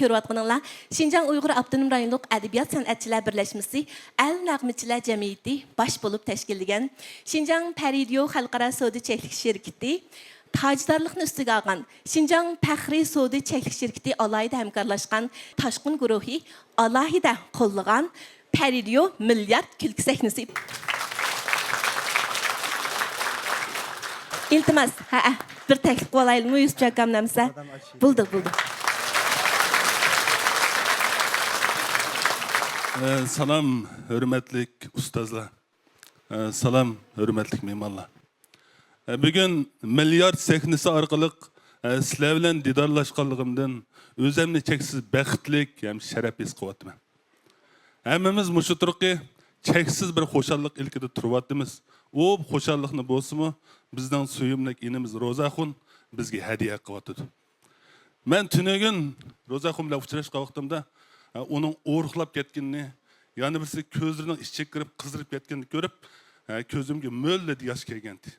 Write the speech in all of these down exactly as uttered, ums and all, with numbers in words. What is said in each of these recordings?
كۆرۈۋاتقىنىڭلار شىنجاڭ ئۇيغۇر ئاپتونوم رايونلۇق ئەدەبىيات سەنئەتچىلەر بىرلەشمىسى ئەل نەغمىچىلەر جەمئىيىتى باش بولۇپ تەشكىللىگەن، شىنجاڭ پەرىدىيو خەلقئارا سودا چەكلىك شىركىتى تاجدارلىقنى ئۈستىگە ئالغان، شىنجاڭ پەخرىي سودا چەكلىك شىركىتى ئالاھىدە ھەمكارلاشقان، تاشقۇن گۇرۇھى ئالاھىدە قوللىغان، پەرىدىيو مىليارد كۈلكە سەھنىسى. ئىلتىماس، ھەئە، بىر تەكلىپ قىلىۋالايلىمۇ، يۈسۈپ ئاكام نەمسە؟ بولدى، بولدى. ئە، سالام، ھۆرمەتلىك ئۇستازلار. ئە، سالام، ھۆرمەتلىك مېھمانلار. ئە، بۈگۈن مىليارد سەھنىسى ئارقىلىق، ئە، سىلەر بىلەن دىدارلاشقانلىقىمدىن ئۆزۈمنى چەكسىز بەختلىك ھەم شەرەپ ھېس قىلىۋاتىمەن. ھەممىمىز مۇشۇ تۇرقى چەكسىز بىر خۇشاللىق ئىلكىدە تۇرۇۋاتىمىز. ئۇ خۇشاللىقنى بولسىمۇ بىزنىڭ سۆيۈملۈك ئىنىمىز روزاخۇن بىزگە ھەدىيە قىلىۋاتىدۇ. مەن تۈنۈگۈن روزاخۇن بىلەن ئۇچراشقان ۋاقتىمدا، ئۇنىڭ ئورۇقلاپ كەتكىنىنى، يەنە بىرسى كۆزلىرىنىڭ ئىچىگە كىرىپ قىزىرىپ كەتكىنىنى كۆرۈپ، كۆزۈمگە مۆلدۈر ياش كەلگەنىدى.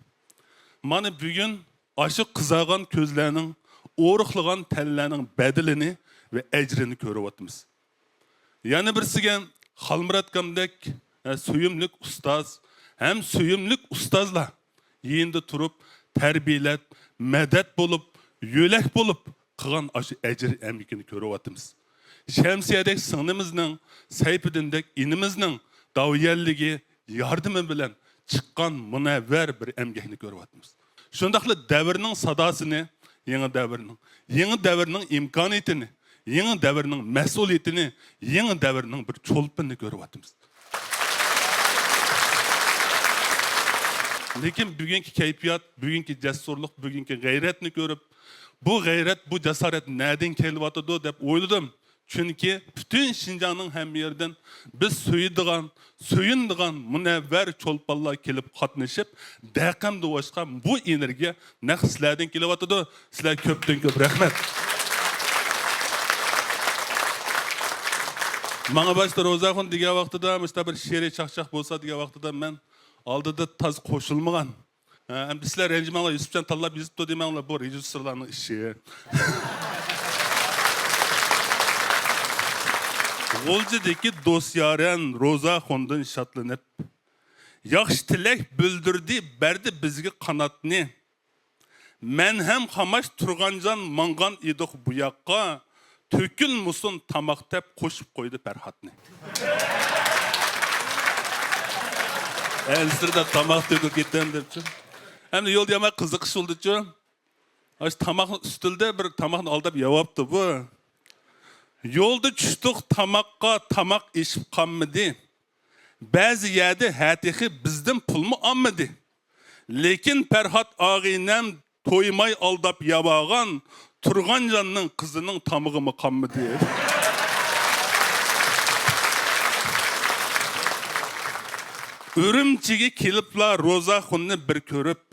مانا بۈگۈن ئاشۇ قىزارغان كۆزلەرنىڭ، ئورۇقلىغان تەنلەرنىڭ بەدىلىنى ۋە ئەجرىنى كۆرۈۋاتىمىز. يەنە بىرسىگە، خالمۇرات ئاكامدەك، ئە، سۆيۈملۈك ئۇستاز ھەم سۆيۈملۈك ئۇستازلار يېنىدا تۇرۇپ، تەربىيەلەپ، مەدەت بولۇپ، يۆلەك بولۇپ قىلغان ئاشۇ ئەجىر ئەمگىكىنى كۆرۈۋاتىمىز. شەمسىيەدەك سىڭلىمىزنىڭ، سەيپىدىندەك ئىنىمىزنىڭ داۋىيەنلىكى، ياردىمى بىلەن چىققان مۇنەۋۋەر بىر ئەمگەكنى كۆرۈۋاتىمىز. شۇنداقلا دەۋرنىڭ ساداسىنى، يېڭى دەۋرنىڭ، يېڭى دەۋرنىڭ ئىمكانىيىتىنى، يېڭى دەۋرنىڭ مەسئۇلىيىتىنى، يېڭى دەۋرنىڭ بىر چولپىنىنى كۆرۈۋاتىمىز. لېكىن بۈگۈنكى كەيپىيات، بۈگۈنكى جەسۇرلۇق، بۈگۈنكى غەيرەتنى كۆرۈپ، بۇ غەيرەت، بۇ جاسارەت نەدىن كېلىۋاتىدۇ دەپ ئويلىدىم. چۈنكى پۈتۈن شىنجاڭنىڭ ھەممە يېرىدىن بىز سۆيىدىغان، سۆيۈنىدىغان مۇنەۋۋەر چولپانلار كېلىپ قاتنىشىپ، دەقەم دۇۋاشقا بۇ ئېنېرگىيە نەق سىلەردىن كېلىۋاتىدۇ. سىلەرگە كۆپتىن كۆپ رەھمەت. ماڭا باشتا روزاخۇن دېگەن ۋاقتىدا، مۇشۇنداق بىر شېئىرىي چاقچاق بولسا دېگەن ۋاقتىدا، مەن ئالدىدا تاز قوشۇلمىغان. ھە، ئەمدى سىلەر رەنجىمەڭلار، يۈسۈپجان تاللاپ يېزىپتۇ دېمەڭلار، بۇ رېژىسسورلارنىڭ ئىشى. غۇلجىدىكى دوست يارەن روزاخۇندىن شادلىنىپ، ياخشى تىلەك بىلدۈردى، بەردى بىزگە قاناتنى. مەن ھەم قاماش تۇرغانجان ماڭغان ئىدۇق بۇ ياققا، تۆكۈلمىسۇن تاماق دەپ قوشۇپ قويدى پەرھاتنى. ئەنسىرىدە تاماق تۆكۈپ كېتەم دەپچۇ. ئەمدى يولدا يامان قىزىقىش بولدىچۇ. ئاشۇ تاماقنى ئۈستىلىدە بىر تاماقنى ئالداپ يەۋاپتۇ بۇ. يولدا چۈشتۇق تاماققا، تاماق ئېشىپ قالمىدى. بەزى يەردە ھە تېخى بىزدىن پۇلمۇ ئالمىدى. لېكىن پەرھات ئاغىنەم تويماي ئالداپ يەۋالغان تۇرغانجاننىڭ قىزىنىڭ تامىقىمۇ قانمىدى. ئۈرۈمچىگە كېلىپلا روزاخۇننى بىر كۆرۈپ،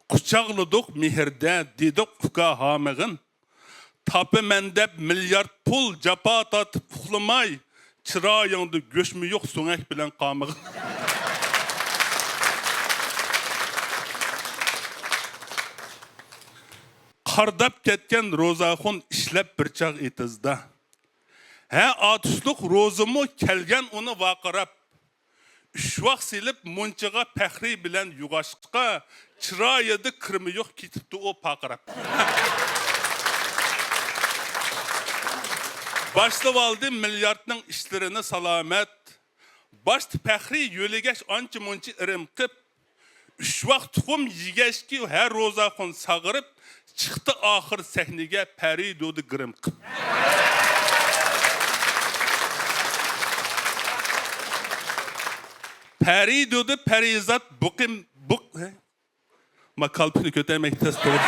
قۇچاقلىدۇق مېھىردە، دېدۇق ئۇكا ھامىغىن. تاپىمەن دەپ مىليارد پۇل، جاپا تارتىپ ئۇخلىماي، چىرايىڭدا گۆشمۇ يوق، سۆڭەك بىلەن قامىغىن. قارىداپ كەتكەن روزاخۇن ئىشلەپ بىر چاغ ئېتىزدا. ھە، ئاتۇشلۇق روزىمۇ كەلگەن ئۇنى ۋارقىراپ. ئۈچ ۋاق سېلىپ مۇنچىغا پەخرى بىلەن يۇغاشقا، چىرايىدا كىرمە يوق، كېتىپتۇ ئۇ پارقىراپ. باشلىۋالدى مىلياردنىڭ ئىشلىرىنى سالامەت. باشتا پەخرى يۆلىگەچ ئانچە مۇنچە ئىرىم قىپ. ئۈچ ۋاق تۇخۇم يېگەچكى ھە روزاخۇن ساغىرىپ، چىقتى ئاخىر سەھنىگە پەرىدۇدى گىرىم قىپ. پەرىدۇدى پەرىزات بۇقىم، بۇق، ھە؟ ما كالپۇكنى كۆتەرمەكتە تەس توغرا.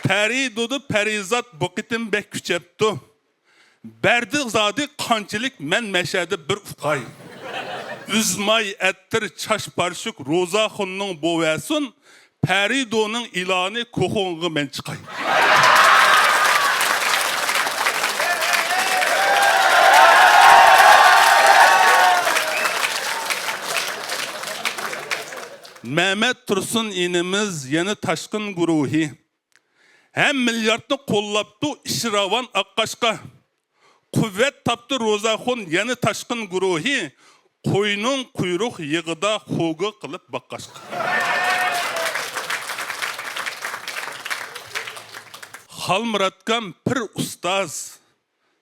پەرىدۇدى پەرىزات بۇ قېتىم بەك كۈچەپتۇ. بەردى زادى قانچىلىك مەن مەشەدە بىر ئۇقاي. ئۈزماي ئەتتىر چاچ پارشۇك روزاخۇننىڭ بوۋەسۇن، پەرىدۇنىڭ ئېلانى كوخۇڭغا مەن چىقاي. مەمەت تۇرسۇن ئىنىمىز يەنە تاشقىن گۇرۇھى. ھەم مىلياردنى قوللاپتۇ ئىشراۋان ئاققاشقا. قۇۋۋەت تاپتى روزاخۇن يەنە تاشقىن گۇرۇھى. قوينىڭ قۇيرۇق يېغىدا خوگا قىلىپ باققاشقا. خالمۇراتكام پىر ئۇستاز،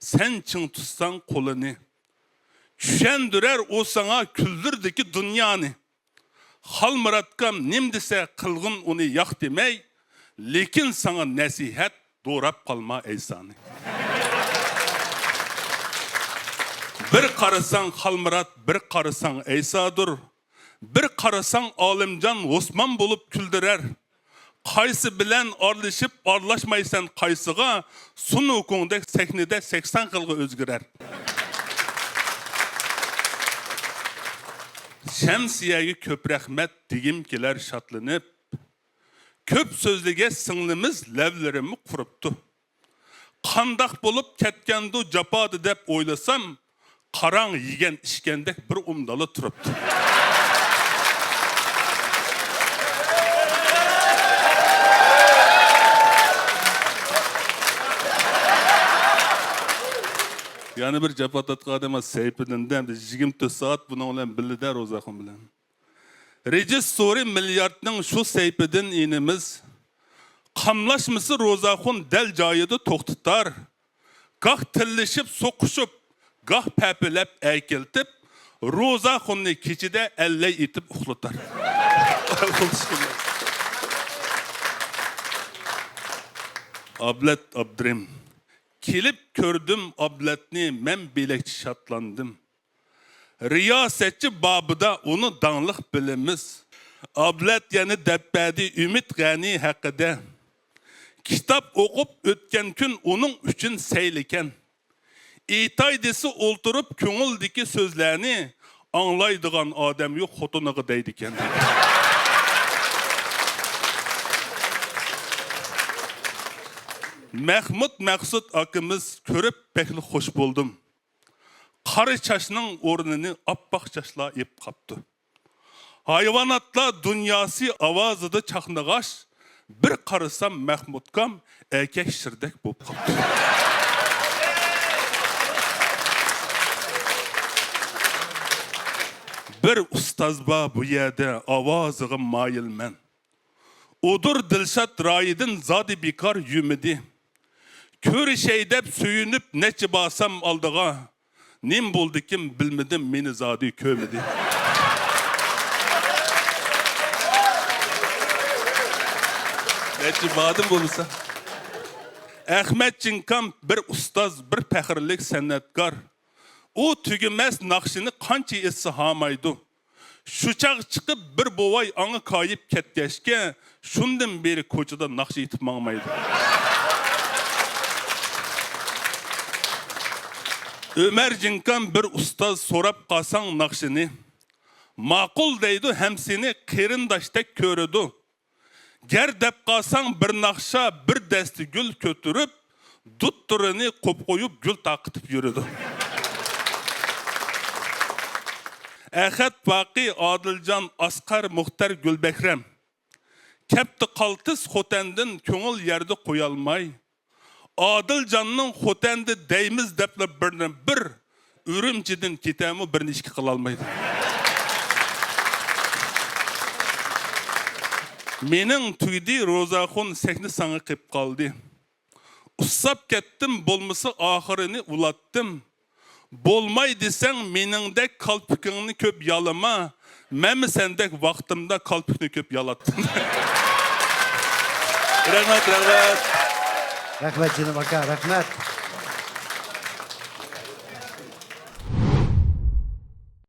سەن چىڭ تۇتساڭ قولىنى. چۈشەندۈرەر ئۇ ساڭا كۈنلىرىدىكى دۇنيانى. خالمۇراتكام نېمە دېسە قىلغىن ئۇنى ياق دېمەي، لېكىن ساڭا نەسىھەت، دوراپ قالما ئەيسانى. بىر قارىساڭ خالمۇرات، بىر قارىساڭ ئەيسادۇر. بىر قارىساڭ ئالىمجان ھوسمان بولۇپ كۈلدۈرەر. قايسى بىلەن ئارىلىشىپ ئارىلاشمايسەن قايسىغا، سۇن ۋۇكۇڭدەك سەھنىدە سەكسەن خىلغا ئۆزگىرەر. شەمسىيەگە كۆپ رەھمەت دېگۈم كېلەر شادلىنىپ. كۆپ سۆزلىگەچ سىڭلىمىز لەۋلىرىمۇ قۇرۇپتۇ. قانداق بولۇپ كەتكەندۇ جاپادا دەپ ئويلىسام، قاراڭ يېگەن ئىچكەندەك بىر ئۇمدالا تۇرۇپتۇ. يەنە بىر جاپا تارتقان ئادەم سەيپىدىن دە، بىز يىگىرمە تۆت سائەت بۇنىڭ بىلەن بىللىدە روزاخۇن بىلەن. رېژىسسورى مىلياردنىڭ شۇ سەيپىدىن ئىنىمىز. قاملاشمىسا روزاخۇن دەل جايىدا توختىتار. گاھ تىللىشىپ سوقۇشۇپ، گاھ پەپىلەپ ئەكېلتىپ، روزاخۇننى كېچىدە ئەللەي ئېتىپ ئۇخلىتار. ئابلەت ئابدۇرېھىم. كېلىپ كۆردۈم ئابلەتنى، مەن بىلەكچە شادلاندىم. رىياسەتچى بابىدا ئۇنى داڭلىق بىلىمىز. ئابلەت يەنە دەپ بەردى ئۈمىد غەنى ھەققىدە. كىتاب ئوقۇپ ئۆتكەن كۈن ئۇنىڭ ئۈچۈن سەيلىكەن. ئېيتاي دېسە ئولتۇرۇپ كۆڭۈلدىكى سۆزلەرنى، ئاڭلايدىغان ئادەم يوق خوتۇنىغا دەيدىكەن. مەخمۇت مەخسۇت ئاكىمىز كۆرۈپ بەكلا خوش بولدۇم. قارا چاچنىڭ ئورنىنى ئاپئاق چاچلار ئېلىپ قاپتۇ. ھايۋاناتلار دۇنياسى ئاۋازىدا چاقنىغاچ، بىر قارىسام مەخمۇتكام ئەركەك شىردەك بولۇپ قاپتۇ. بىر ئۇستاز بار بۇ يەردە، ئاۋازىغا مايىلمەن. ئۇدۇر دىلشات رايىدىن زادى بىكار يۈمىدى. كۆرۈشەي دەپ سۆيۈنۈپ نەچچە بارسام ئالدىغا، نېمە بولدىكىن بىلمىدىم، مېنى زادى كۆرمىدى. نەچچە باردىم بولمىسا. ئەخمەت جىنكام بىر ئۇستاز، بىر پەخىرلىك سەنئەتكار. ئۇ تۈگىمەس ناخشىنى قانچە ئېيتسا ھارمايدۇ. شۇ چاغ چىقىپ بىر بوۋاي ئاڭا كايىپ كەتكەچكە، شۇندىن بېرى كوچىدا ناخشا ئېيتىپ ماڭمايدۇ. ئۆمەر جىنكام بىر ئۇستاز، سوراپ قالساڭ ناخشىنى، ماقۇل دەيدۇ ھەم سېنى قېرىنداشتەك كۆرىدۇ. گەر دەپ قالساڭ بىر ناخشا، بىر دەستە گۈل كۆتۈرۈپ، دۇتتۇرىنى قوپ قويۇپ گۈل تارقىتىپ يۈرىدۇ. ئەخەت باقى، ئادىلجان، ئاسقەر، مۇختەر، گۈلبەھرەم. كەپتۇ قالتىس خوتەندىن كۆڭۈل يەردە قويالماي. ئادىلجاننىڭ خوتەندە دەيمىز دەپلا بىرنى بىر، ئۈرۈمچىدىن كېتەمۇ بىرنى ئىككى قىلالمايدۇ. مېنىڭ تۈگىدى روزاخۇن، سەھنە ساڭا قېپ قالدى. ئۇسساپ كەتتىم، بولمىسا ئاخىرىنى ئۇلاتتىم. بولماي دېسەڭ مېنىڭدەك كالپۇكۇڭنى كۆپ يالىما، مەنمۇ سەندەك ۋاقتىمدا كالپۇكنى كۆپ يالاتتىم. رەھمەت، رەھمەت. رەھمەت جېنىم ئاكا، رەھمەت.